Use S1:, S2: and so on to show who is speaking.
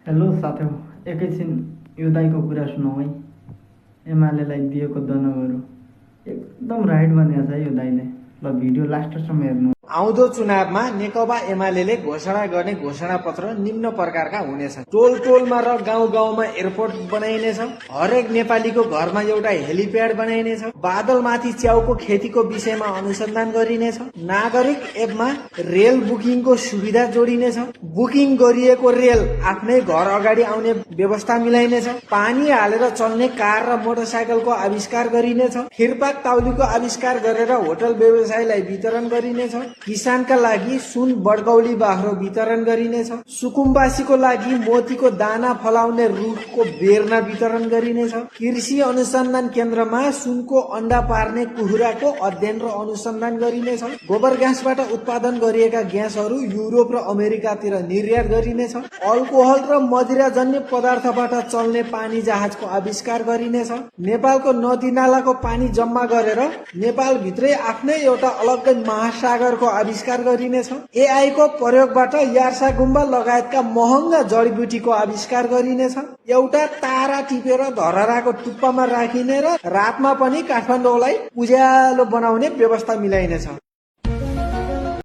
S1: Hello साथीहरु, एकैछिन यो दाइको कुरा सुनौ है। एमालेलाई दिएको दनगरु एकदम राइट भनेको छ यो दाइले। ल भिडियो लास्टसम्म हेर्नु।
S2: आउँदो चुनावमा नेकपा एमाले घोषणा गर्ने घोषणा पत्र निम्न प्रकारका हुनेछ। टोल टोलमा र गाउँ गाउँमा एयरपोर्ट बनाइनेछ। हरेक नेपालीको घरमा एउटा हेलिप्याड बनाइनेछ। बादलमाथि च्याउको खेतीको विषयमा अनुसन्धान गरिनेछ। नागरिक एपमा रेल बुकिङको सुविधा जोडिनेछ। बुकिङ गरिएको रेल आफ्नै घर अगाडि आउने व्यवस्था मिलाइनेछ। पानी हालेर चल्ने कार र मोटरसाइकलको आविष्कार गरिनेछ। खिरपाक ताउलीको आविष्कार गरेर होटल व्यवसायलाई वितरण गरिनेछ। किसानका लागि सुन बडकौली बाख्रो वितरण गरिनेछ। सुकुम्बासीको लागि मोतीको दाना फलाउने रुखको बेर्ना वितरण गरिनेछ। कृषि अनुसन्धान केन्द्रमा सुनको अन्डा पार्ने कुखुराको अध्ययन र अनुसन्धान गरिनेछ। गोबर ग्यासबाट उत्पादन गरिएका ग्यासहरू युरोप र अमेरिकातिर निर्यात गरिनेछ। अल्कोहल र मदिराजन्य पदार्थबाट चल्ने पानी जहाजको आविष्कार गरिनेछ। नेपालको नदी नालाको पानी जम्मा गरेर नेपाल भित्रै आफ्नै एउटा अलग्गै महासागरको आविष्कार गरिनेछ। एआई को प्रयोगबाट यार्सा गुम्बा लगायतका महँगा जडीबुटीको आविष्कार गरिनेछ। एउटा तारा टिपेर धरहराको टुप्पामा राखिने र रातमा पनि काठमाडौँलाई उज्यालो बनाउने व्यवस्था मिलाइनेछ।